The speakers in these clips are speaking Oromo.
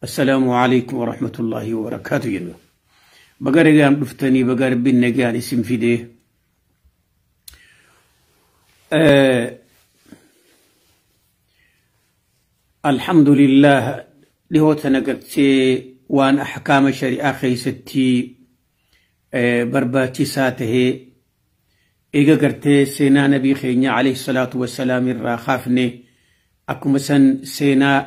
Assalaamu alaikum warahmatullaahi wabarakaatu jenna. Baga nagaan dhuftanii, baga rabbiin nagaan isin fidee. Alhamdulillah, dhihoo tana gartee waan ahkaama shari'aa keessatti barbaachisaa tahee eega gartee seenaa nabii keenya alayhi salaatu wassalaam irraa kaafne, akkuma san seenaa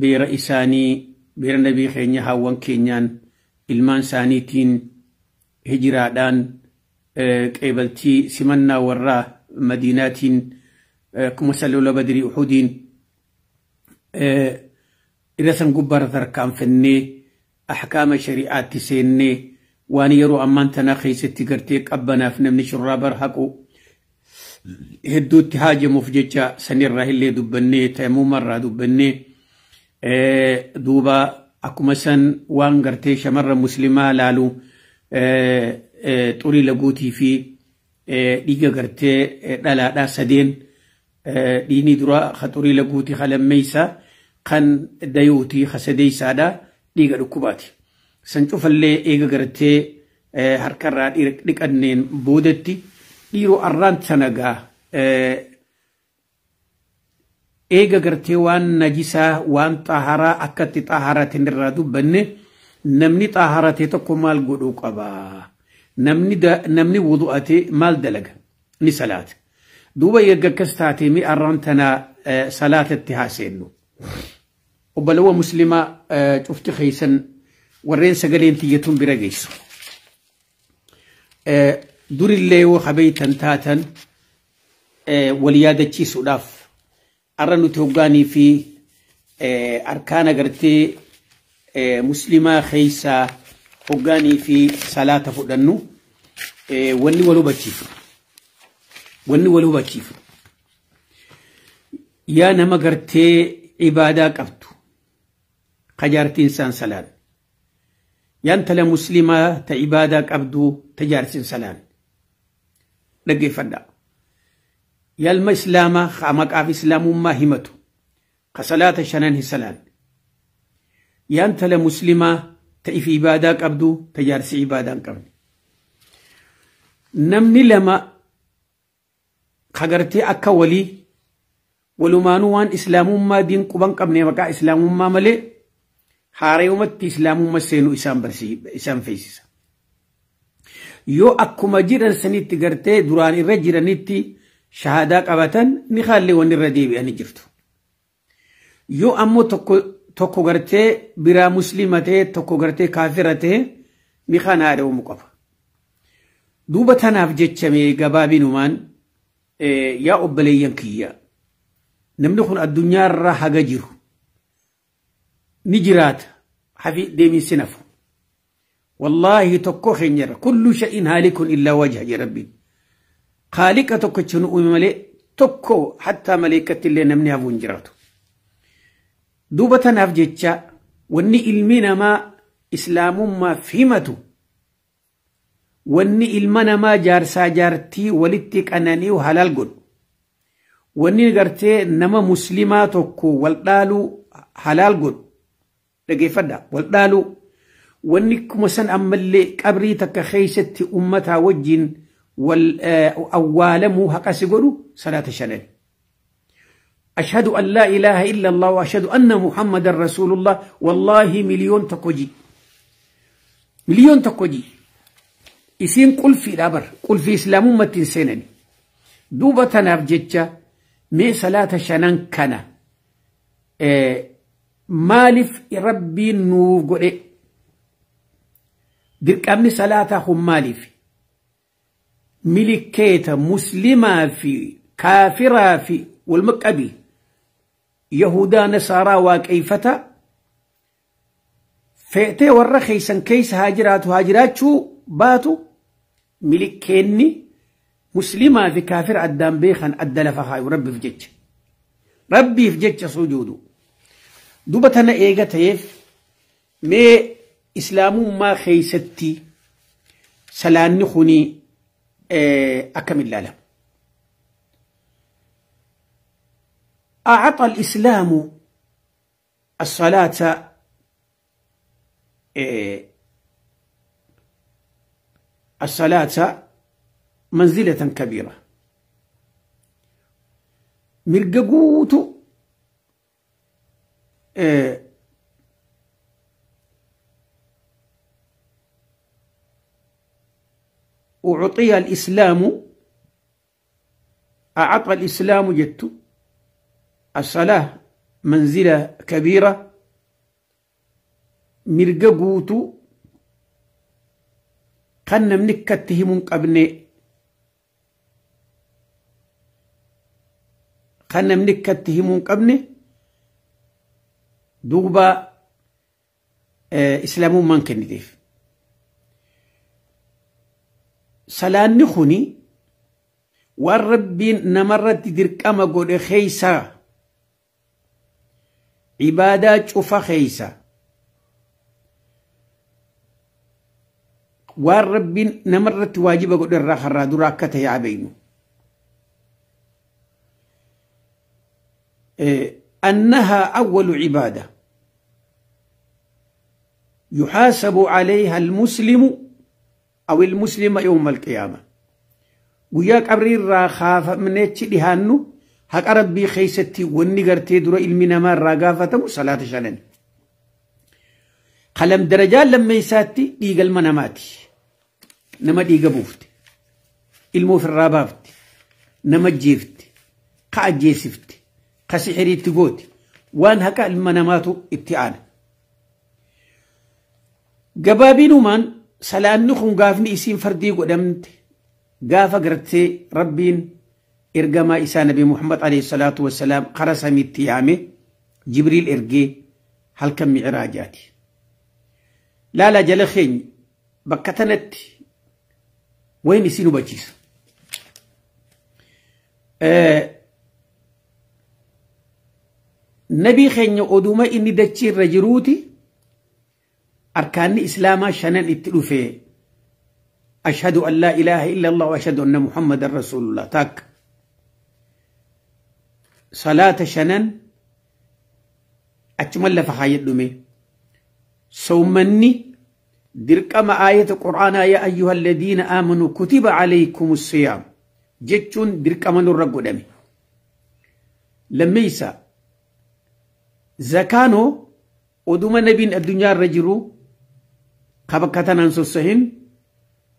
beera isaanii, beera nabii keenya, hawwan keenyaan, ilmaan isaaniitiin, hijiraadhaan, qeebaltii simannaa warraa madiinaatiin, akkuma san lola badrii uhudiin irra san gubbaarra tarkaanfannee ahkaama shari'aatti seennee, waan yeroo ammaan tanaa keessatti gartee qabbanaaf namni shurraaba haqu hedduutti haajamuuf jecha sanirraa illee dubbannee, tayamumarraa dubbannee, duuba akkuma san waan gartee shamarra muslimaa laalu, xurii laguutii fi dhiiga gartee dhalaadhaa sadeen, dhiini dura ka xurii laguutii, ka lammeeysa kan dayuutii, ka sadeeysaadha dhiiga dhukkubaati. San cufallee eega gartee harkarraa dhiqanneen boodatti, dhiiroo arraan tana gaa eega gartee waan najisaa, waan xaaharaa akkatti xaaharaatiin irraa dubbanne, namni xaaharate tokko maal godhuu qaba? Namni wudu'ate maal dalaga? Ni salaata. Duuba eega akkas taate, mi arraan tana salaatatti haaseennu. Obbolawwa muslimaa cufti keessan, warreen sagaleen tiyyatuun bira geessu. Durillee yoo habeeytan taatan wal yaadachiisuudhaaf, arra nuti hoggaanii fi arkaana gartee muslimaa keeysaa hoggaanii fi salaata fudhannu, wanni wal hubachiifu. Wanni wal hubachiifu. Yaa nama gartee ibaadaa qabdu kajaartiin isaan salaan. Yaa intala muslimaa ta ibaadaa qabdu tajaartiin salaan. Dhaggeeffadhaa. Yaa ilma islaamaa ka maqaaf islaamummaa himatu ka salaata shanan hin salaan. Yaa intala muslimaa ta ifi ibaadaa qabdu tajaarsi ibaadaa hin qabne. Namni lama ka gartee akka walii walumaanuu waan islaamummaa diin quban qabne, maqaa islaamummaa malee, haarayumatti islaamummaa seenuu isaan isaan feesisa. Yoo akkuma jiran sanitti gartee duraan irra jiranitti shahaadaa qabatan, ni kaallee wanni irra deebi'anii jirtu. Yoo ammoo tokko tokko gartee biraa muslima ta'e, tokko gartee kaafira ta'e, ni kana haadha qaba. Duuba tanaaf jechamee gabaabinumaan, yaa obboleeyyan kiyya, namni kun addunyaarra haga jiru ni jiraata, hafi deemiinsi nafu. Wallaahi tokko keenyarra kullu sha'in haalikun illaa wajha jedhe rabbiin. Khaaliqa tokkicha nu uume malee tokko, hattaa maleekkatti illee namni hafuu hin jiraatu. Duuba tanaaf jecha wanni ilmi namaa islaamummaaf himatu, wanni ilma namaa jaarsaa jaartii walitti qananii halaal godhu, wanni gartee nama muslimaa tokko wal dhaaluu halaal godhu, dhaggeeffadhaa, wal dhaaluu, wanni kuma san ammallee qabrii takka keessatti ummataa wajjin wal awwaalamuu haqasi godhu salaata shanan. أشهد أن لا إله إلا الله وأشهد أن محمدا رسول الله، والله مليون تكوجي، مليون تكوجي، isiin qulfiidha bar, qulfii islaamummaatti hin seenani. Duuba tanaaf jecha mee salaata shanan kana maaliif rabbiin nuuf godhe? Dirqamni salaataa kun maaliif? Milikkeeta muslimaa fi kaafiraa fi walma qabi, yahudaa, nasaaraa, waaqeeffata feetee warra keeysan keeysa haa jiraatu haa jiraachuu baatu, milikkeenni muslimaa fi kaafira addaan beekan adda lafa kaayu rabbiif jecha. Rabbiif jecha sujuudu. Duba tana eega ta'eef, mee islaamummaa keeysatti salaanni kuni akkam ilaalama? أعطى الإسلام الصلاة الصلاة منزلة كبيرة mirga guutu أعطي الإسلام أعطى الإسلام جت الصلاة منزلة كبيرة mirga guutu kan namni akkatti himuun qabne kan namni akkatti himuun qabne duuba islaamummaan kenniteef. Salaanni kuni waan rabbiin namarratti dirqama godhe keeysaa ibaadaa cufa keeysa waan rabbiin namarratti waajiba godhe irraa harraa dura akka ta'e abeeynu. أنها أول عبادة يحاسب عليها المسلم أو المسلم يوم القيامة وياك أبرير را خاف من يتشدهانو حق ربي خيستي ونقرتي درو إلمنا ما راقافة صلاة شنن قلم درجات لما يساتي ديق المناماتي نما ديق بوفت المو في الرابافت نما جيفت قاعد جيسفت قسحري تقوت وان هكا المنامات اتعانا قبابين من سلام نخون قافني اسين فردي قدمت قافة قرتي ربين إرقما إسا نبي محمد عليه الصلاة والسلام قرسمي التيامي جبريل إرقي هل كم معراجاتي لا لا جلخين بكتنت وين يسينو بجيس نبي خين أدوما إني دتشي رجروتي أركان إسلاما شنن اتلوفي أشهد أن لا إله إلا الله وأشهد أن محمد رسول الله تاك صلاة شنن أتمنى فخايد دمي صومني دركما آية القرآن يا أيها الذين آمنوا كتب عليكم الصيام جتشون دركما نرقو دمي لميسا زكانو ودوما نبين الدنيا الرجلو قبكتنا نسوسهن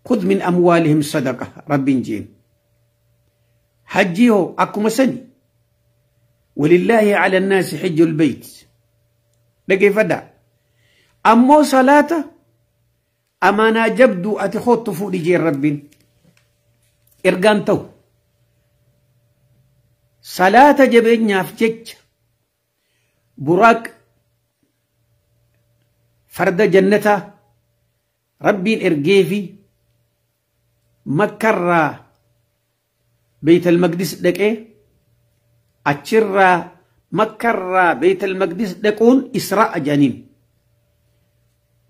خذ من أموالهم صدقة رب جين حجيه أكما سني ولله على الناس حج البيت لكيف فدا أمو صلاة أمانا جبدو أتخوت فوق جين رب إرقانتو صلاة جبين يافتج براك فرد جنته ربي إرجيفي مكرة بيت المقدس دك أتشرة مكرة بيت المقدس دكون إسراء جنين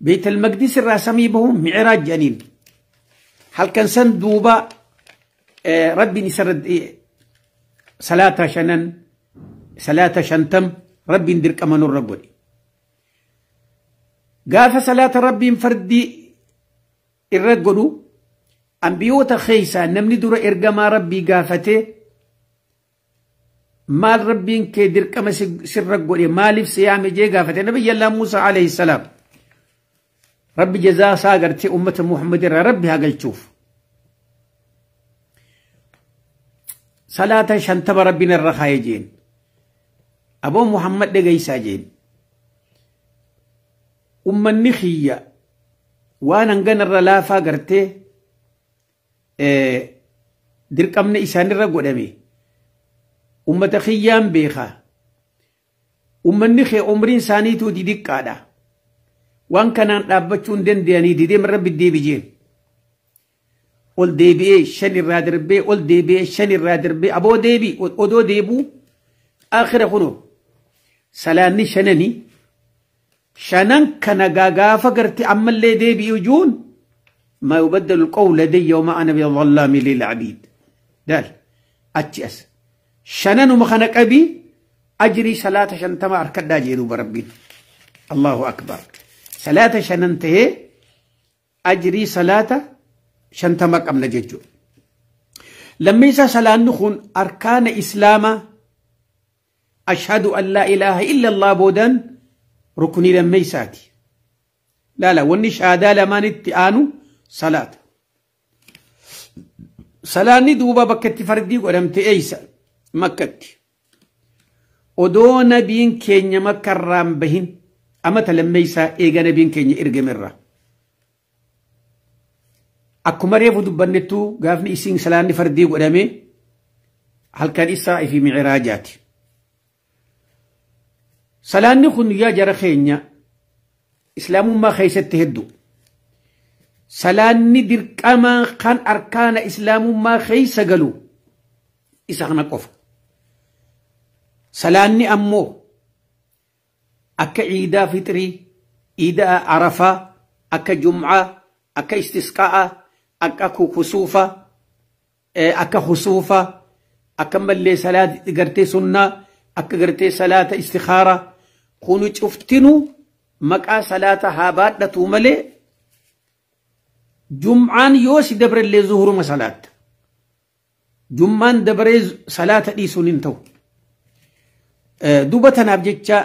بيت المقدس الرسمي بهم معراج جنين هل كان سندوبة ربي نسرد صلاة شنن صلاة شنتم ربي ندرك أمان الرب قاف صلاة ربي فردي الرجل أنبيوت خيسا نمني دور إرجما ربي قافته مال ربي كدرك أما سر الرجل مال في سيام جي قافته نبي الله موسى عليه السلام ربي جزاء ساقرتي أمة محمد ربي هاقل تشوف صلاة شنتب ربنا الرخايجين أبو محمد دقيسا جين أم النخية وانا نغن الرلافة قرتي درك أمن إسان الرقودمي أم تخيام بيخا أم النخي عمرين سانيتو دي دكادا وان كان رابطون دين دياني دي دي من ربي دي بيجين قل دي بي شن الرادر بي قل دي بي شن الرادر بي أبو دي بي أدو دي بو آخر خنو سلاني شنني شنن كان غاغا فقرتي أما اللي دي بيجون ما يبدل القول لدي وما أنا بظلام للعبيد دال أتي أس شنن ومخنق أبي Ajrii salaata 50 harkadhaa jedhu Rabbiin. Allahu akbar. Salaata 5 tahee ajrii salaata 50 qabna jechuudha. Lammeessa salaanni kun arkaana islaamaa ashhadu an laa ilaaha illa Allah boodan ruknii lammeessaati. Laala wanni shahaadaa lamaanitti aanu salaata. Salaanni duuba bakka itti fardii godhamte eeysa? Makkatti. Odoo nabiin keenya makkarraan bahin amata lammeessaa eega nabiin keenya ergamerra. Akkuma reefu dubbannettuu gaafni isiin salaanni fardii godhame halkan isaa fi mi'raajaati. Salaanni kun yaa jara keenya islaamummaa keessatti hedduu. Salaanni dirqamaa kan arkaana islaamummaa keessa galu isa kana qofa. Salaanni ammoo akka ciidaa fixrii, ciidaa arafaa, akka jum'aa, akka istisqaa'aa, akka kusuufa, akka husuufa, akka mallee salaata gartee sunnaa, akka gartee salaata istikhaaraa kunu cuftinuu maqaa salaata haa baadhatu malee jum'aan yoo si dabrellee zuhuruma salaatta. Jum'aan dabaree salaata dhiisuun hin ta'u. Duuba tanaaf jecha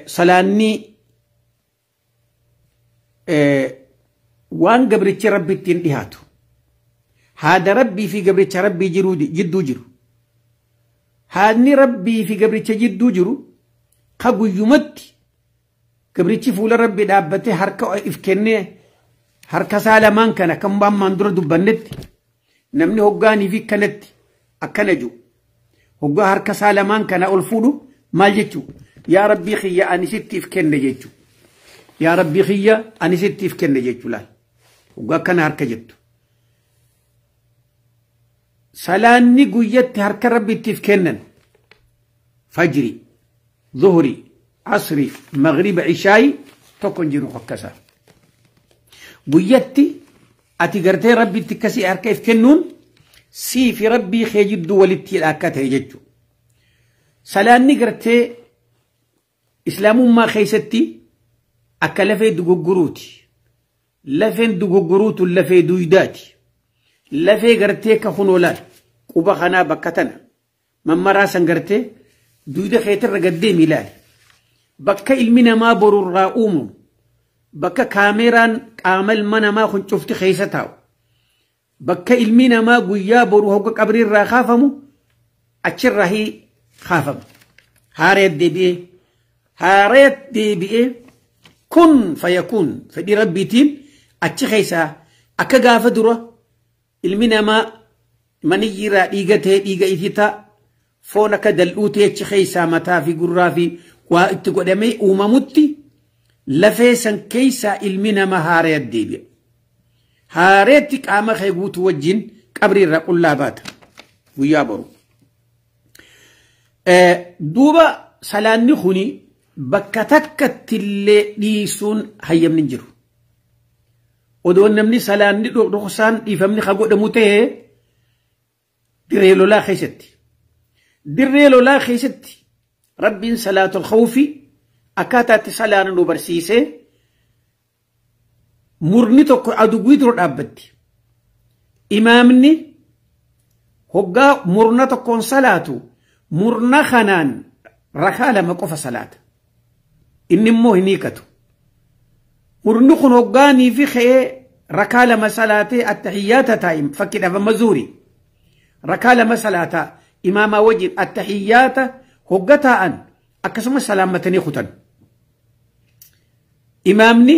salaanni waan gabrichi rabbi ittiin dhihaatu. Haada rabbii fi gabricha rabbii jidduu jiru. Haadni rabbii fi gabricha jidduu jiru ka guyyumatti gabrichi fuula rabbii dhaabbatee harka if kennee harka isaa lamaan kana kan ammaan dura dubbannetti namni hoggaanii fi kanatti akkana jiru. Hoggaa harka isaa lamaan kana ol fuudhu maal jechuu? Yaa rabbii kiyya ani sitti if kenne jechuu. Yaa rabbii kiyya ani sitti if kenne jechuu laal. Hoggaa akkana harka jettu. Salaanni guyyatti harka rabbitti if kennan fajri, zuhri, asri, maghriba, ishaayi tokko hin jiru akkasaa. Guyyatti ati gartee rabbitti akkasii harka if kennuun sii fi rabbii kee jidduu walitti akka ta'e jechuudha. Salaanni gartee islaamummaa keessatti akka lafee dugugguruuti. Lafeen dugugguruutu lafee duydaati. Lafee gartee ka kunoo laal quba kanaa bakka tana mammaraa san gartee duyda keetirra gaddeemi ilaali. Bakka ilmi namaa borurraa uumamu bakka kaameeraan qaama ilma namaa kun cufti keessa taa'u bakka ilmi namaa guyyaa boru hogga qabriirraa kaafamu achirraa kaafama. Haareet deebi'ee kun fayakuun fedhii rabbiitiin achi keessaa akka gaafa dura ilmi namaa maniyyiirraa dhiiga ta'ee dhiiga ititaa foon akka dal'uu ta'e achi keessaa mataa fi gurraa fi waa itti godhamee uumamutti lafee san keessaa ilmi namaa haareet deebi'a. Haareetti qaama kee guutuu wajjin qabriirraa qullaa baata guyyaa boru. Duuba salaanni kuni bakka takkatti illee dhiisuun hayyamni hin jiru. Odoo namni salaanni dhoksaan dhiifamni ka godhamu ta'ee dirree lolaa keessatti. Dirree lolaa keessatti rabbiin salaatul khawfi akkaataatti salaana nu barsiisee murni tokko adugii dura dhaabbatti. Imaamni hoggaa murna tokkoon salaatu murna kanaan rakaa 2 qofa salaata. Inni immoo hin hiikatu. Murni kun hoggaanii fi ka'ee rakaa 2 salaatee attahiyyaata taa'im fakkiidhaaf amma zuuri. Rakaa 2 salaataa imaamaa wajjin attahiyyaata hogga taa'an akkasumas salaammatanii kutan. Imaamni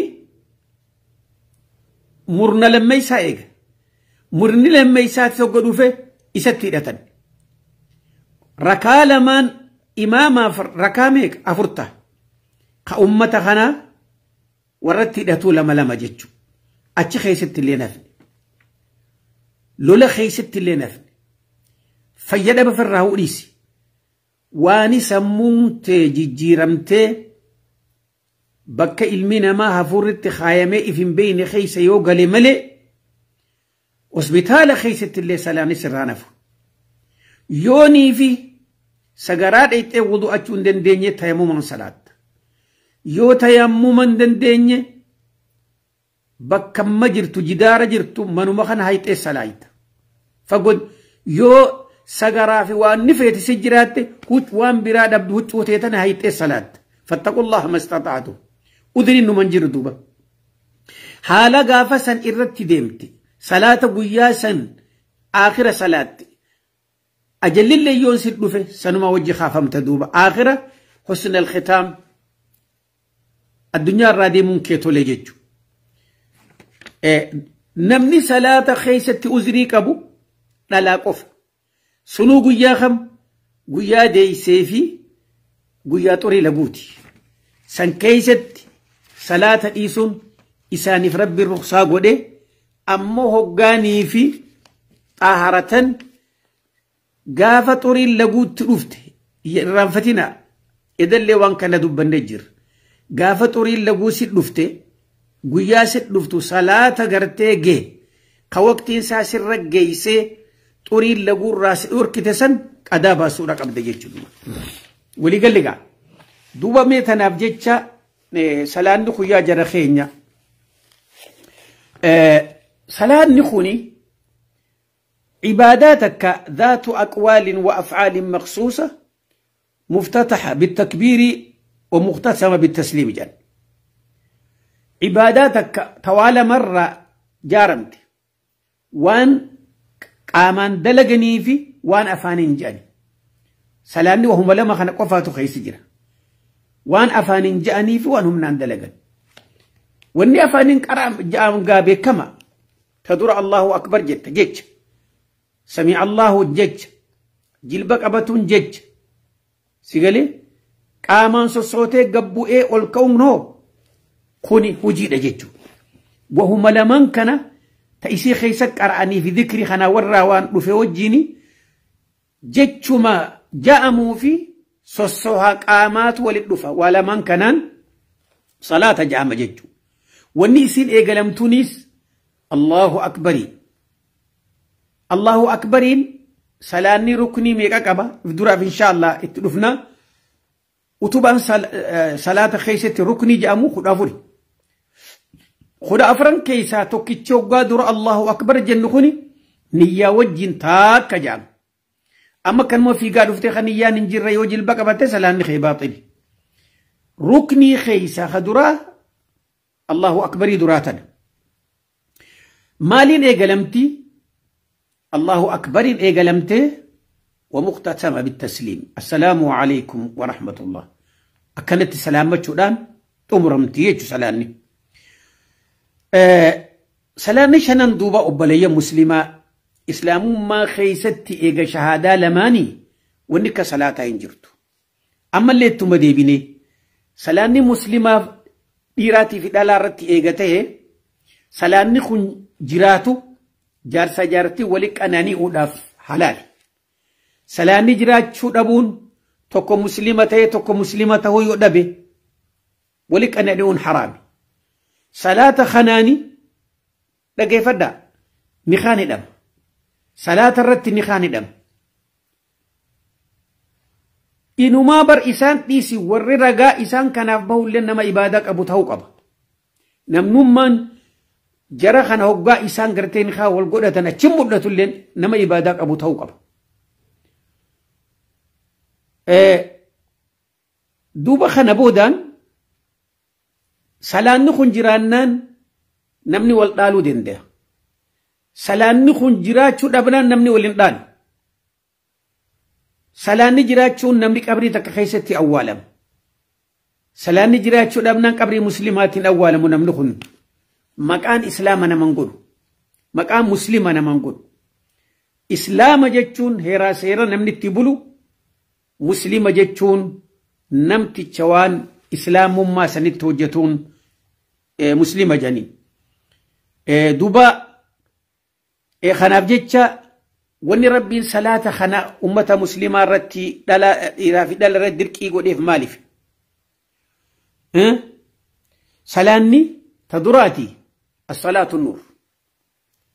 murna lammeessaa eega. Murni lammeessaatti hogga dhufe isatti hidhatan. Rakaa 2 imaamaaf rakaa meeqa? 4 ta'a. Ka ummata kanaa warratti hidhatuu 2 2 jechuudha. Achi keessatti illee nafni. Lola keessatti illee nafni. Fayyadama ofirraa dhiisi. Waan sammuun tee jijjiiramtee bakka ilmi namaa hafuurritti kaayamee if hin beekne keessa yoo gale malee hospitaala keessatti illee salaanis irraa nafu. Yoonii fi Sagaraa dhayxee wudu'achuu hin dandeenye tayammumaan salaatta. Yoo tayammuma hin dandeenye bakka amma jirtu jidaara jirtu manuma kana hayxee salaayta. Fagoo yoo sagaraa fi waan ni feete si jiraatte waan biraa dhabdu huccuu teetan hayxee salaatta. Fattaqullaha mastata'atu. Udriin numan jiru duuba. Haala gaafa san irratti deemte salaata guyyaa san aakhira salaatte. Ajallillee yoon si dhufe sanuma wajji kaafamta duuba. Aakhira husna alkhitaam addunyaa irraa deemuun kee tole jechuudha. Namni salaata keessatti uzrii qabu dhalaa qofa. Sunuu guyyaa kam guyyaa deeysee fi guyyaa xurii laguuti. San keessatti salaata dhiisuun isaaniif rabbi ruqsaa godhe ammoo hoggaanii fi xaaharatan gaafa xuriin laguutti dhufte irraanfatina idallee waan kana dubbannee jirra. Gaafa xuriin laguu si dhufte guyyaa si dhuftu salaata gartee gee ka waqtiin isaa sirra geeysee xuriin laguurraa si dhorkite san qadaa baasuudha qabda jechuudha. Waliigalli gaa duuba mee tanaaf jecha salaanni guyyaa jara keenya. Salaanni kuni عباداتك ذات أقوال وأفعال مخصوصة مفتتحة بالتكبير ومختتمة بالتسليم جل. عباداتك توالى مرة جارمت وان قامان دلقني في وان أفانين جاني سلامني وهم لما خنق وفاتو خيس جرا وان أفانين جاني في وان هم نان دلقن واني أفانين قرام جام قابي كما تدور الله أكبر جت جت سمع الله جج جلبك أبتون جج سيقالي قامان سوسوتي قبو ايه والكون هو كوني هجيد ججو وهم لمن كان تأسي خيسك أرعني في ذكري خنا وراوان رفي وجيني ججو ما جاءمو في سوسوها قامات وللدفا ولمن كان صلاة جام ججو والنئسين ايه قلم تونيس الله أكبري الله أكبرين سلاني ركني ميقا قبا في دورا إن شاء الله اتلفنا وطبعا صلاة خيسة ركني جامو خد أفري خد أفرن كيسا توكيتشو قادر الله أكبر جنخوني نيا وجين تاك جام أما كان ما في قادو فتخ نيا ننجر يوجي البقبة سلاني خي باطل ركني خيسا خدرا الله أكبر دراتنا مالين إيقلمتي الله أكبر إيقلمته ومختتمة بالتسليم السلام عليكم ورحمة الله أكنت سلامة شدان تمرمتي سلامي سلامي شنن دوبا أبلية مسلمة إسلام ما خيستي إيقا شهادة لماني ونك صلاة إنجرتو أما اللي تمدي سلامي مسلمة إيراتي في دلارتي إيقاته سلامي خن جراتو جارسا جارتي ولك أناني أوداف حلال سلامي جرات شو دبون توكو مسلمة توكو مسلمة هو يؤدبه ولك أناني أون حرامي صلاة خناني لقي فدا نخاني دم صلاة الرت نخاني دم إنو ما بر إسان ديسي ور رقا إسان كان بول لنما إبادك أبو توقب نمنو جرا خان هوغا إسان غرتين خا والقدة تشمدة لين نما إبادك أبو توقب دوبا خان بودان سلان خون جيرانان نمني والدالو دنده سلان خون جيراچو دبنان نمني ولين دال سلان جيراچو نمني قبري تك خيستي اولم سلان جيراچو دبنان قبري مسلمات اولم نمني خون مكان اسلام نمن غود مكان مسلم نمن غود اسلام جچون هيرا سيرا نمني تبلو مسلم جچون نمتي چوان إسلام ما سنت وجتون مسلمة جاني دوبا خناف جتشا وني ربي صلاة خنا أمة مسلمة رتي دلا إذا في دلا رد دركي قديف مالف سلاني تدراتي الصلاة النور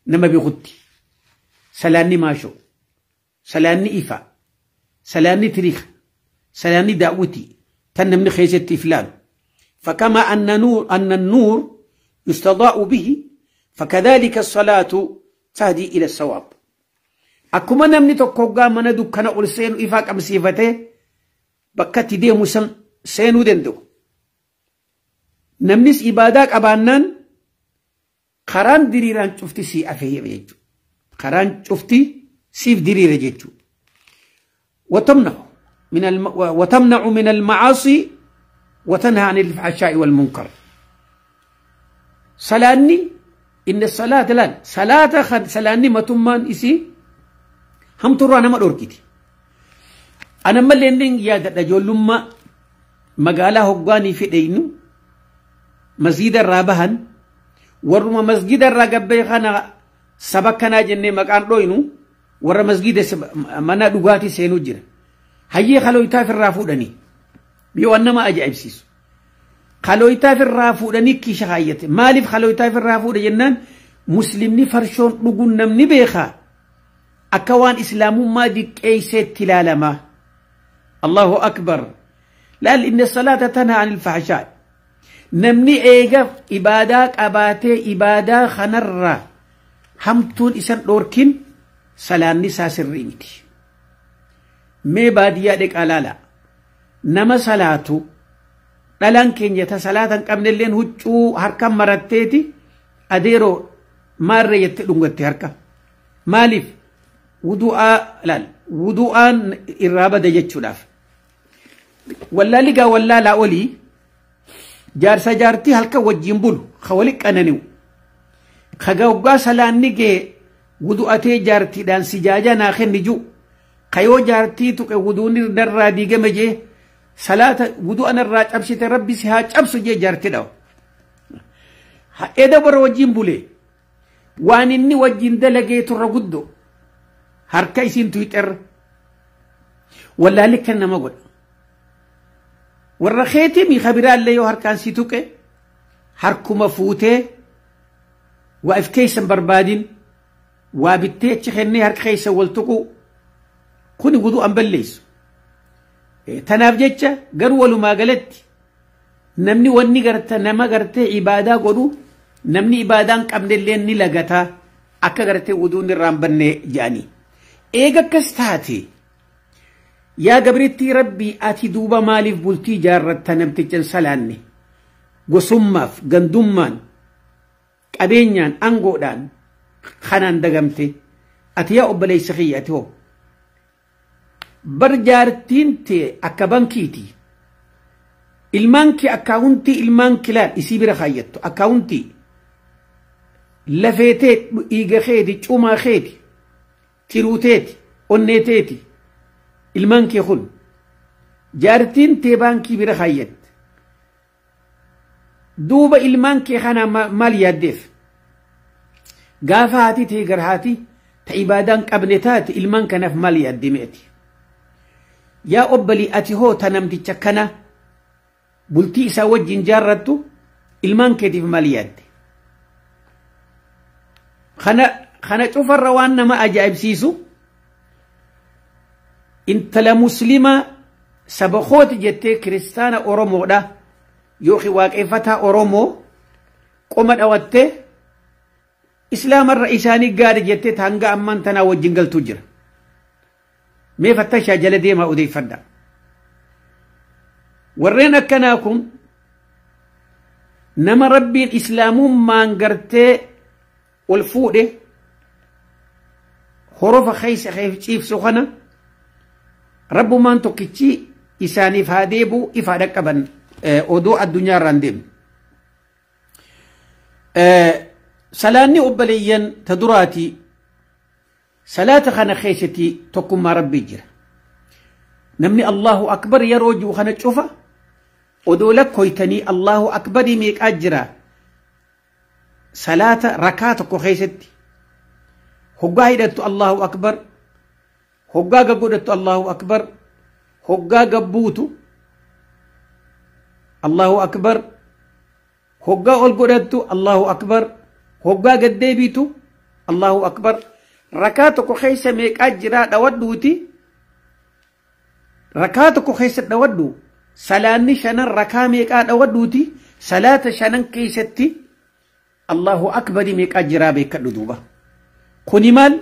نما بيغطي سلاني ماشو سلاني إفا Salaanni tiriika, salaanni daawwitii tan namni keessatti iflaalu. فكما أن النور يستضاء به فكذلك الصلاة تهدي إلى الصواب. أكما نمني تقوغا من دكنا أول سينو إفاق أمسيفته بكتي دي مسن سينو دندو. نمنيس إباداك أبانان قران دريران شفتي سي أفهي بيجو، قران شفتي سيف درير جيجو. وتمنع من المعاصي وتنهى عن الفحشاء والمنكر. سلاني إن الصلاة لان صلاة خد سلاني ما تمان إسي هم ترى أنا ما أوركيتي. أنا ما لين يا دجول لما مقالة هقاني في دينو مسجد الرابهن ورما مسجد الرقبة خنا سبكنا جنة مكان روينو ورا مسجد منا دغاتي سينو جرا هيي خلويتا في الرافودني بيو أنما أجعب سيسو خلويتا في الرافودني كي شخايته مالف خلويتا في الرافود جنان مسلمني فرشون لغن نمني بيخا أكوان إسلامو ما دي كيسة تلالما. الله أكبر. لا إن الصلاة تنهى عن الفحشاء. نمني إيغا إباداك أباتي إبادا خنرة همتون إسان دوركين سلاني ساسرينتي مي باديا ديك ألالا نما صلاتو dhalaan keenya ta salaatan qabnelleen huccuu harka maratteeti adeeroo maarree jettee dhungatte harka. Maaliif? Wudu'aa laal wudu'aan irraa bada jechuudhaaf. Wallaalli gaa wallaalaa olii jaarsa jaartii halkan wajjin bulu ka wali qanani'u. Ka goggaa salaanni gee wudu'atee jaartiidhaan si jaajaa naa kenni jiru. Ka yoo jaartii tuqe wuduun narraa diigame jee صلاة وضوء الراج أبشت ربي سها أبسو جي جارتي داو إذا بر وجين بولي وان إني وجين دلقي ترقدو هركا يسين تويتر ولا لك إنما قل والرخيتي مي خبران ليو هركان سيتوكي هركو مفوتي وإف كيسن بربادين وابتي خني هرك خيسا والتقو كوني وضوء بليس. Tanaaf jecha garuu walumaa galatti namni wanni garta nama gartee ibaadaa godhu namni ibaadaa hin qabnellee ni lagataa akka gartee wuduun irraa hin banne jedhanii. Eega akkas taate yaa gabrittii rabbii ati duuba maaliif bultii jaarratta namticha hin salaanne gosummaaf gandummaan qabeenyaan aangoodhaan kanaan dagamte ati yaa obboleessa kiyya ati hoo bar jaartiin tee akka bankiiti ilmaan kee akkaawuntii ilmaan kilaan isii bira kaayyattu akkaawuntii lafeetee dhiiga keeti cumaa keeti tiruuteeti onneeteeti ilmaan kee kun jaartiin tee baankii bira kaayyatte duuba ilmaan kee kana maal yaaddeef gaafa haati tee gar haati ta ibaadaan qabne taate ilmaan kanaaf maal yaadde meeti. Yaa obbolii ati hoo ta namticha kana bultii isaa wajjin jaarrattu ilmaan keetiif maal yaadde? Kana cufarra waan nama ajaa'ibsiisu intala muslimaa saba kooti jettee kiristaana Oromoodha yookiin waaqeffataa Oromoo qoma dhawattee islaamarra isaanii gaari jettee hanga ammaan tanaa wajjin galtuu jira. Mee fattashaa jala deemaa odeeffadha. Warreen akkanaa kun nama rabbiin islaamummaan gartee ol fuudhe horofa keessa ciibsu kana rabbumaan tokkichi isaaniif haa deebi'u ifaa dhaqqaban odoo addunyaa irraa hin deemne. Salaanni obboleeyyan ta duraatii salaata kana keessatti tokkummaa rabbii jira. Namni Allahu akbar yeroo jiru kana cufa odoo lakkoytanii Allahu akbarii meeqaa jira salaata rakaa tokko keessatti hoggaa hidhattu Allahu akbar hoggaa gaggodhattu Allahu akbar hoggaa gabbuutu Allahu akbar hoggaa ol godhattu Allahu akbar hoggaa gaddeebiitu Allahu akbar. Rakaa tokko keessa meeqaa jiraa dhawadhuuti Rakaa tokko keessa dhawadhu salaanni shanan rakaa meeqaa dhawadhuuti salaata shanan keessatti Allahu akbari meeqaa jiraa beekadhu duuba. Kuni maal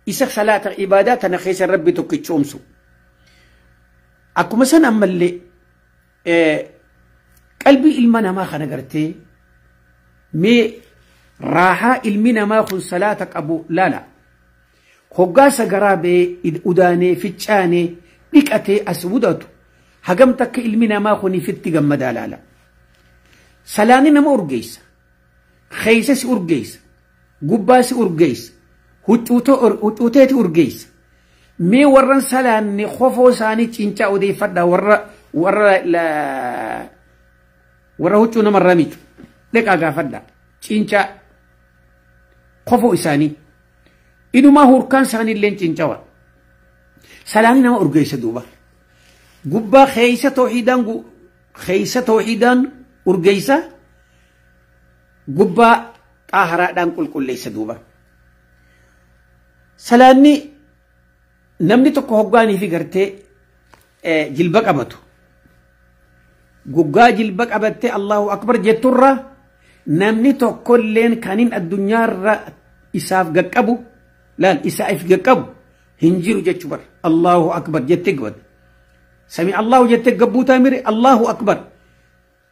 isa salaata ibaadaa tana keessa rabbi tokkichoomsu. Akkuma san ammallee qalbii ilma namaa kana gartee mee raahaa ilmi namaa kun salaata qabu laala. Hoggaa sagaraa ba'ee udaanee ficcaanee dhiqatee as mudatu hagam takka ilmi namaa kun ifitti gammadaa laala. Salaanni nama urgeessa. Keessa si urgeessa. Gubbaa si urgeessa. Huccuuteeti urgeessa. Mee warran salaanni kofoo isaanii cincaa odeeffadhaa warra huccuu namarraa miicu. Dhiqaa gaafadhaa. Cincaa kofoo isaanii. Inumaa hurkaan isaanii illee cincawa. Salaanni nama urgeessa duuba. Gubbaa keessa tooxiidhaan urgeessa gubbaa xaaharaadhaan qulqulleessa duuba. Salaanni namni tokko hoggaanii fi gartee jilba qabatu. Guggaa jilba qabattee Allahu akbar jetturra namni tokkolleen kanin addunyaarra isaaf gaqqabu laal isaaf gaqqabu hin jiru jechuu bar. Allahu akbar jettee gabata. Sami Allahu jettee gabbuu taamire Allahu akbar.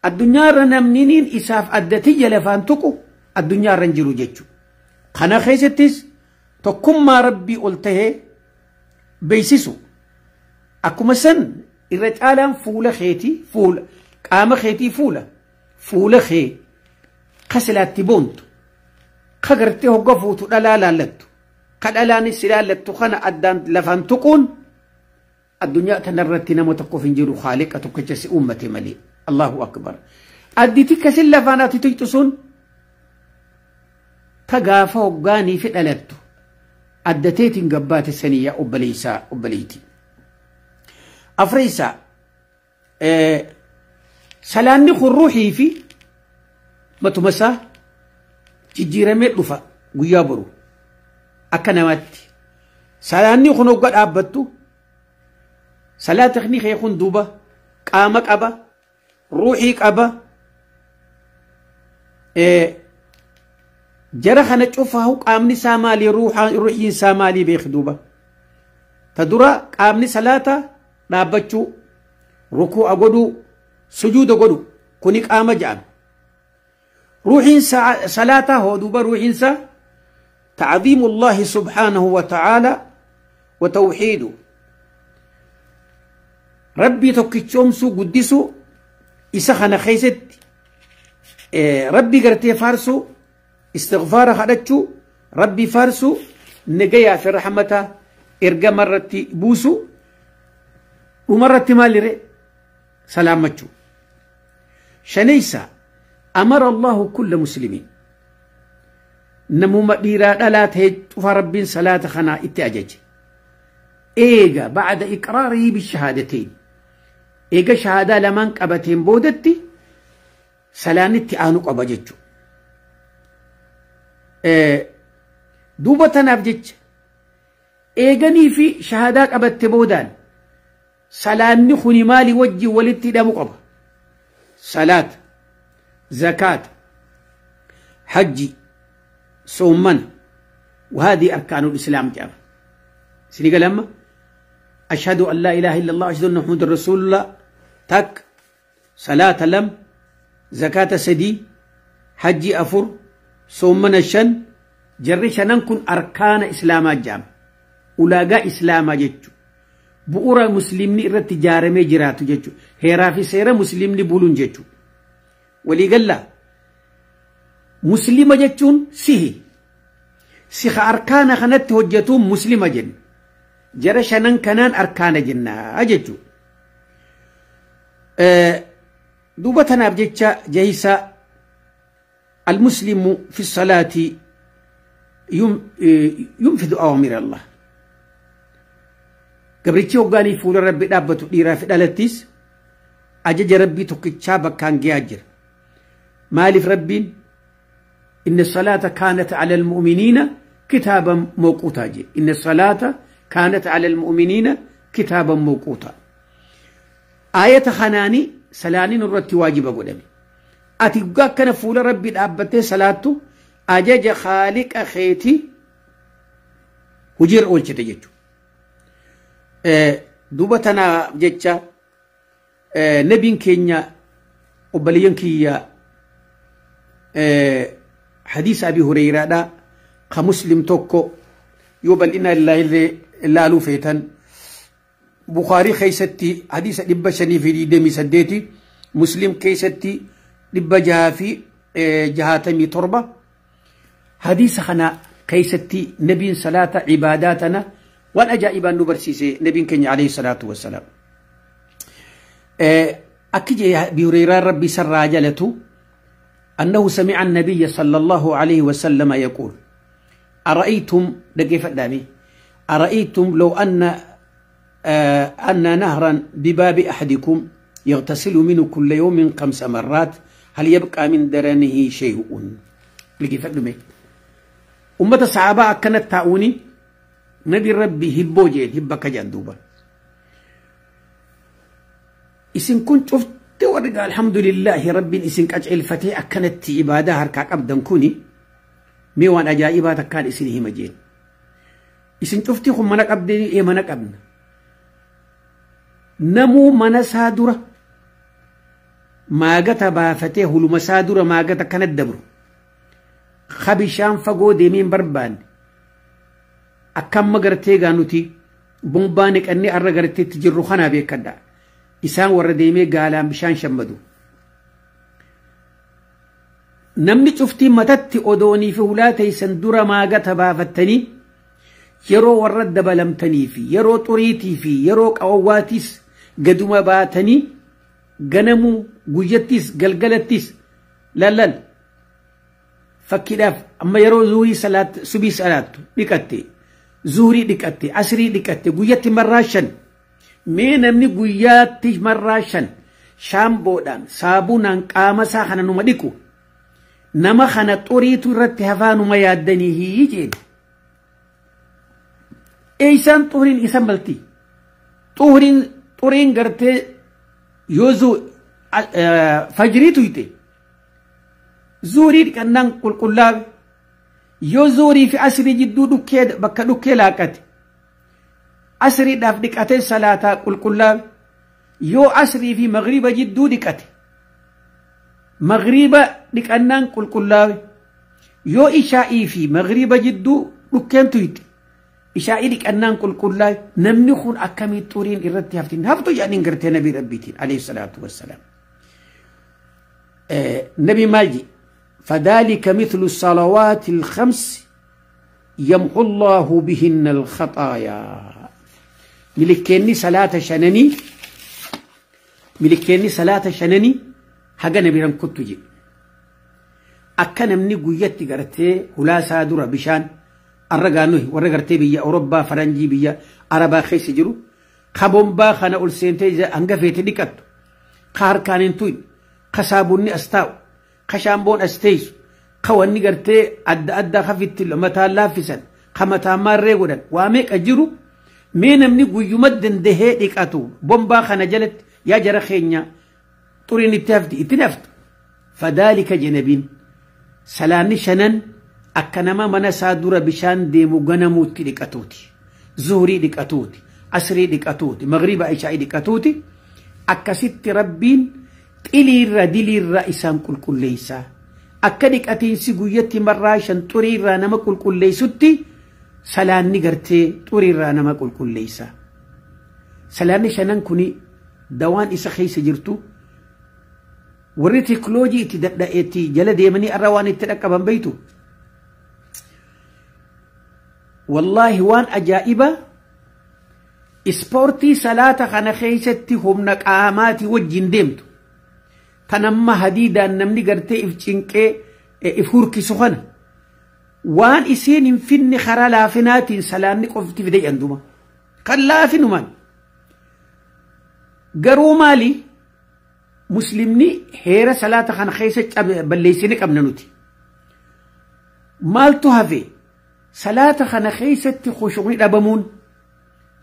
Addunyaarra namni isaaf addatiyya lafaan tuqu addunyaarra hin jiru jechuu. Kana keessattis tokkummaa rabbii ol tahee beeksisu. Akkuma san irra caalaan fuula keetii fuula qaama keetii fuula kee kasilaatti boontu ka gartee hogga fuutu dhalaa laallattu ka dhalaanis laallattu kana addaan lafaan tuquun addunyaa tanarratti nama tokkoof hin jiru haaliqa tokkicha si uummate malee. Allahu akbar. Additi kasin lafaan ati tuqxu sun ta gaafa hoggaanii fi dhalattu addateetiin gabbaate saniyyaa obboleessaa obboleeyti. Afreessaa salaanni kun ruuxii fi matuma isaa jijjiiramee dhufa guyyaa boru akka namaatti. Salaanni kun hogga dhaabbattu salaatni kee kun duuba qaama qaba ruuxii qaba jara kana cufaahu qaamni isaa maalii ruuxiin isaa maalii beeki duuba. Ta dura qaamni salaata dhaabbachuu rukuu'a godhuu sujuuda godhu kuni qaama jedhama. Ruuxiin salaataa hoo duuba ruuxiin isaa ta'ziimu Allahi subhaanahu wa ta'aala wa tawxiidu. Rabbii tokkichoomsuu guddisuu isa kana keessatti rabbii gartee faarsuu istighfaara kadhachuu rabbii faarsuu nagayaa fi rahmata ergama irratti buusuu dhumarratti maalire salaammachuu. Shanaysa amara Allahu kulla muslimiin namuma dhiiraa dhalaa ta'e cufa rabbiin salaata kanaa itti ajaje. Eega bacda iqraarihi bishahaadatain eega shahaadaa lamaan qabateen boodatti salaanitti aanu qaba jechuudha. Duuba tanaaf jecha eeganii fi shahaadaa qabatte boodaan salaanni kuni maali wajjin walitti hidhamu qaba. Salaata, zakaata, hajji, soommana وهذه أركان الإسلام جابة. سنقول لما أشهد أن لا إله إلا الله أشهد أن محمد رسول الله تك صلاة لم زكاة سدي حج أفر صومنا شن جري شنن أركان إسلام جام ولاقا إسلام جتشو بؤرا مسلمني إرى تجارة جراتو جتشو هيرا في سيرة مسلمني بولون جتشو ولي قال لا مسلمة جتشون سيهي سيخ أركان خنت هجتون مسلمة جن جرى شنن كنان أركان جنة أجتشو دوبتنا بجتشا جهيسا المسلم في الصلاة ينفذ أوامر الله قبرتي وقاني فول ربي دابتو ديرا في دالتيس أجج ربي تكتشا بكان جاجر مالف ربي إن الصلاة كانت على المؤمنين كتابا موقوتا جي. إن الصلاة كانت على المؤمنين كتابا موقوتا. Aayata kanaani salaanni nurratti waajiba godhame. Ati guggaa akkana fuula rabbii dhaabbattee salaattu ajaja khaaliqa keetii hojiirra oolchite jechuudha. Duuba tanaaf jecha nabiin keenya obboleeyyan kiyya hadiisa Abi Hureyraadha ka Muslim tokko yoo bal'ina ilaaluu feetan Bukaarii keessatti hadiisa 528, Muslim keessatti 667. Hadiisa kana keessatti nabiin salaata ibaadaa tana waan ajaa'ibaan nu barsiise nabiin keenya alayhi salaatu wassalaam. Akki jee Abi Hureyraan rabbi isarraa jalatu أنه سمع النبي صلى الله عليه وسلم يقول أرأيتم دقيفة دامي أرأيتم لو أن نهرا بباب أحدكم يغتسل منه كل يوم 5 مرات هل يبقى من درنه شيء؟ دقيفة دامي أمة الصحابة كانت تاوني نبي ربي هبو جيل هبك جندوبا إسن كنت شفت ورقة الحمد لله ربي إسن كأجعل فتي أكنت إبادة هركاك أبدا كوني ميوان أجائبات كان إسنه مجين إسن شفتي خم منك أبدي إيه منك أبنا نمو منسادرة ما قتا بافتيه لمسادرة ما قتا كانت دبر خبشان فقو ديمين بربان أكم مقرتي قانوتي بومبانك أني أرقرتي تجرو خنا بيكدا isaan warra deemee gaalaan bishaan shammadu. Namni cuftii matatti odoonii fi hulaa teessan dura maagata baafattanii yeroo warra dabalamtanii fi yeroo xuriitii fi yeroo qawwaatiis gaduma baatanii ganamuu guyyattis galgalattis lallal fakkiidhaaf amma yeroo zuhurii salaat subii salaattu dhiqatte zuhurii dhiqatte asrii dhiqatte guyyatti marraa 5 mee namni guyyaatti marraa 5 shaamboodhaan saabunaan qaama isaa kana numa dhiqu nama kana xuriitu irratti hafaa numa yaaddanii jeen. Eeysaan xuriin isa malti xuriin gartee yoo fajrii tuyte zuhurii dhiqannaan qulqullaawe yoo zuhurii fi asrii jidduu dhukkee bakka dhukkee laaqate asriidhaaf dhiqatee salaataa qulqullaawe yoo asrii fi magriba jidduu dhiqate magriba dhiqannaan qulqullaawe yoo ishaa'ii fi magriba jidduu dhukkeen tuyte ishaa'ii dhiqannaan qulqullaawe namni kun akkamii xuriin irratti haftiin haftu jedhaniin gartee nabii rabbiitiin alayhi salaatu wassalaam. Nabi maal jedhe فذلك مثل الصلوات الخمس يمحو الله بهن الخطايا. ملكيني صلاة شنني ملكيني صلاة شنني حاجة نبيرم كنت جي أكن مني قيتي قرتي هلا سادورة بشان الرجانوه ورجرتي بيا أوروبا فرنجي بيا عربا خيس جرو خبومبا خنا أول سنتي أنقفيت ديكت خار كانين توين خسابوني أستاو خشامبون أستيس خواني قرتي أدى أدى خفت متى لافسا خمتا ماري قدن واميك أجرو mee namni guyyuma dandahee dhiqatu bombaa kana jalatti yaa jara keenya xuriin itti hafti itti haftu. Fadaalika jenabiin salaanni shanan akka nama mana isaa dura bishaan deemu ganamuutti dhiqatuuti. Zuhurii dhiqatuuti, asrii dhiqatuuti, magriba ishaa'ii dhiqatuuti. Akkasitti rabbiin xiliirra diliirra isaan qulqulleessa. Akka dhiqatiinsi guyyatti marraa 5 xuriirraa nama qulqulleessutti salaanni gartee xuriirraa nama qulqulleessa. Salaanni shanan kuni dawaan isa keessa jirtu warri teekinooloojii itti dadha'eetti jala deemanii irra waan itti dhaqqaban beektu. Wallaahi waan ajaa'iba ispoortii salaata kana keessatti humna qaamaatii wajjin deemtu. Tan amma hadiidaan namni gartee if cinqee if hurkisu kana. Waan isiin hin finne karaa laafinaatiin salaanni qofti fide jedhanduma. Kan laafinumaan. Garuu maali? Muslimni heera salaata kana keessa balleessine qabna nuti. Maaltu hafe? Salaata kana keessatti khushuu'ni dhabamuun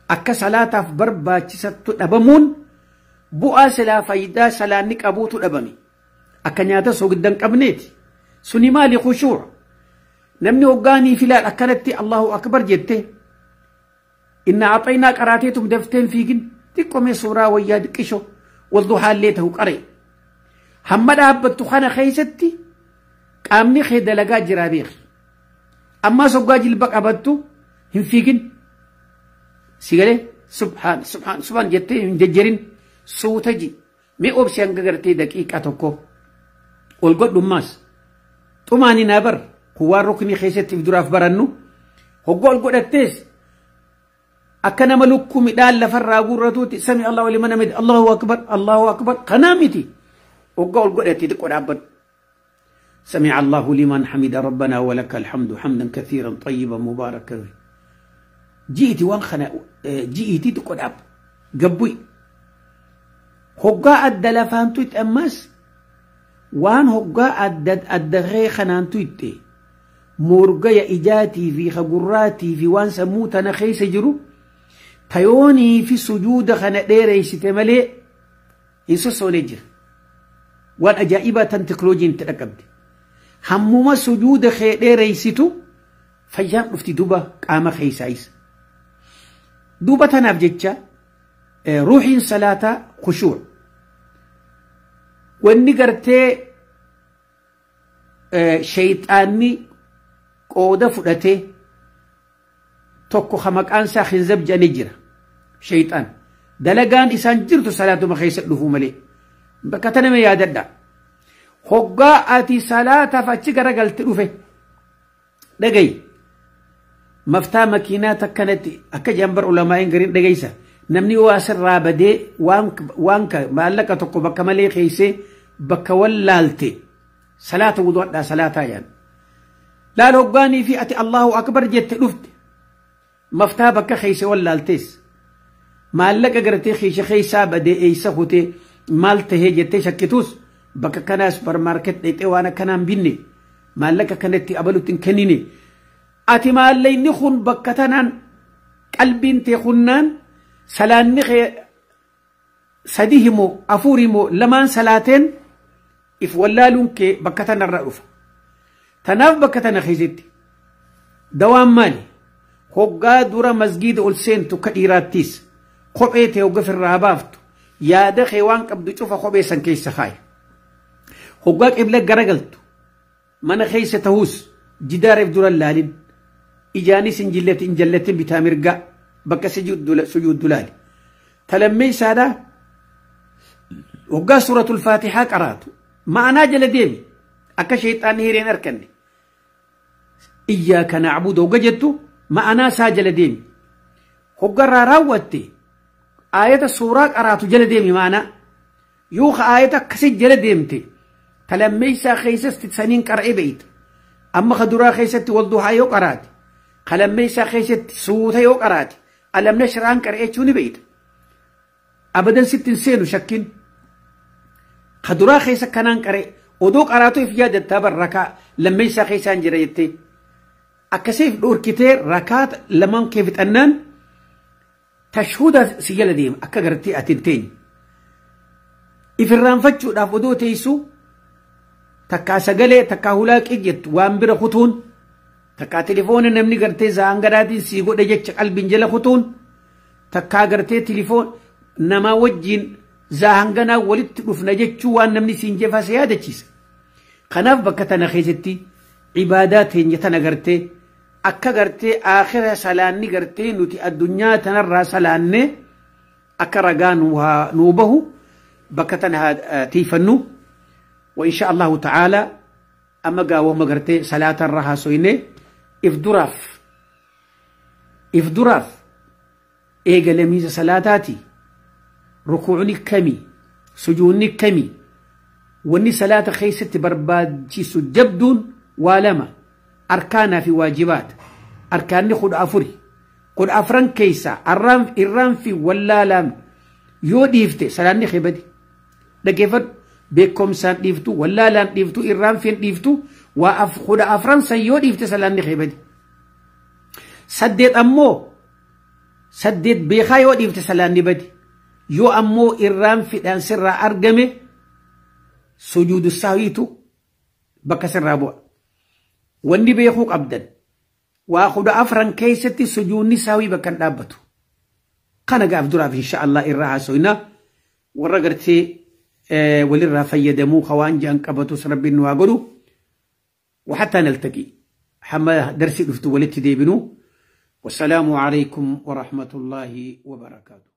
akka salaataaf barbaachisattu dhabamuun Bu'aa silaa faayidaa salaanni qabuutu dhabame. Akka nyaata soogiddan qabneeti. Suni maali khushuuc? Namni hoggaanii filaan akkanatti Allahu akbar jette inna axaynaa qaraateetum dafteen fiigin xiqqoomee suuraa wayyaa xiqqisho walduhaallee ta'u qare. Hamma dhaabbattu kana keessatti qaamni kee dalagaa jiraa beeki. Ammaas hoggaa jilba qabattu hin fiigin. Sigalee subhaan subhaan subhaan jettee hin jejjerin suuta ji. Mee obsi hanga gartee daqiiqaa tokko ol godhummaas xumaanii naa bar waan ruknii keessatti if duraaf barannu hoggaa ol godhattees akka nama lukkuu midhaan lafarraa guurratuuti sami Allahu liman hamid Allahu akbar Allahu akbar kanaa miti hoggaa ol godhattee xiqqoo dhaabbadhu. سمع الله لمن حمد ربنا ولك الحمد حمدا كثيرا طيبا مباركا جئتي وان خنا جئتي تقول أب قبوي هقا أدى لفانتو يتأمس وان هقا أدى أدى خنانتو يتي مورقيا إجاتي في خقراتي في وان سموت أنا خيس جرو تيوني في سجود خنا ديري ستملي يسوسو نجر وان أجائبة تكنولوجين تركبت hammuma sujuuda kee dheereysitu fayyaan dhufti duba qaama keeysaayis. Duuba tanaaf jecha ruuxiin salaataa khushuuc. Wanni gartee shayxaanni qooda fudhatee tokko ka maqaan isaa Khinzab jedhanii jira. Shayxaan dalagaan isaan jirtu salaatuma keessa dhufuu malee. Bakka tana mee yaadadha. Hoggaa ati salaataaf achi garagalte dhufe dhagayi maftaa makiinaa takkanatti akka jambar ulamaa'in gariin dhagaysa namni waa sirraa badee waan maallaqa tokko bakka malee keeysee bakka wallaalte salaata wudu'adhaa salaataa yaan laal hoggaanii fi ati Allahu akbar jette dhufte maftaa bakka keeyse wallaaltees maallaqa gartee keesha keeysaa badee eeysa kutee maal tahee jettee shakkituus bakka kanaa supermarket dhaqxee waan akkanaan binne maallaqa kanatti abalutti hin kennine ati maallaqni kun bakka tanaan qalbiin tee kunnaan salaanni kee sadi himoo afur himoo lamaan salaateen if wallaaluun kee bakka tanarraa dhufa. Tanaaf bakka tana keessatti dawaan maali? Hoggaa dura masgiida ol seentu ka dhiiraattis kophee tee hogga firraa baaftu yaada kee waan qabdu cufa kophee san keessa kaayi. Hoggaa qibla garagaltu mana keessa ta'us jidaareef dura laalin ijaanis hin jallatin bitaa mirgaa bakka sujuuddu laali. Talammee isaadhaa hoggaa suuratul faatihaa qaraatu ma'anaa jala deemi akka shayxaanni hireen arkanne iyyaaka na'budu hogga jettu ma'anaa isaa jala deemi. Hoggarraa raawwatte aayata suuraa qaraatu jala deemi ma'anaa yoo aayata akkasii jala deemte talammeeysaa keessatti saniin qara'ee beeyta. Amma ka duraa keessatti walduhaa yoo qaraate kalammeeysaa keessatti suuta yoo qaraate alam nashraan qara'ee jechuu ni beeyta. Abadan sitti hin seenu shakkiin. Ka duraa keessa kanaan qara'e odoo qaraatu if yaadattaa bar rakaa lammeeysaa keessaan jira jettee akkasiif dhorkitee rakaa lamaan kee fixannaan tashhuuda si jala deema akka gartee ati hin teenye. Ifirraanfachuudhaaf odoo teessu takkaa sagalee takkaa hulaaqii jettu waan bira kutuun takkaa telefoona namni gartee za'aan gadaatiin sii godhe jecha qalbiin jala kutuun takkaa gartee telefoon namaa wajjiin za'aan ganaa walitti dhufna jechuu waan namni siin jefaa si yaadachiisa. Kanaaf bakka tana keessatti ibaadaa teenya tana gartee akka gartee aakhira salaanni gartee nuti addunyaa tanarraa salaannee akka ragaa nuu bahu bakka tana tiifannu. وإن شاء الله تعالى أما قاوة مقرتي صلاة الرها سويني إفدراف إفدراف إيقا لميز صلاتاتي ركوعني كمي سجوني كمي واني صلاة خيست برباد جيسو جبدون والما أركانا في واجبات أركاني خد أفري قد أفران كيسا الرام في ولا لام يو ديفتي صلاة خيبدي لكيفت beekumsaan dhiiftu wallaalaan dhiiftu irraanfiin dhiiftu waa kudha afran san yoo dhiifte salaanni keebadi. Saddeet ammoo saddeet beekaa yoo dhiifte salaanni badi. Yoo ammoo irraan fidhaan sirraa argame sujuudu sahwiitu bakka sirraa bu'a. Wanni beekuu qabdan waa 14 keessatti sujuudni sahwii bakka hin dhaabbatu. Kana gaaf duraaf insha Allah irraa haasoyna warra gartee walirraa fayyadamuu hawaan ja'an qabatus rabbiin nu haa godhu. وحتى نلتقي حما درسي دفتو ولت ديبنو والسلام عليكم ورحمة الله وبركاته.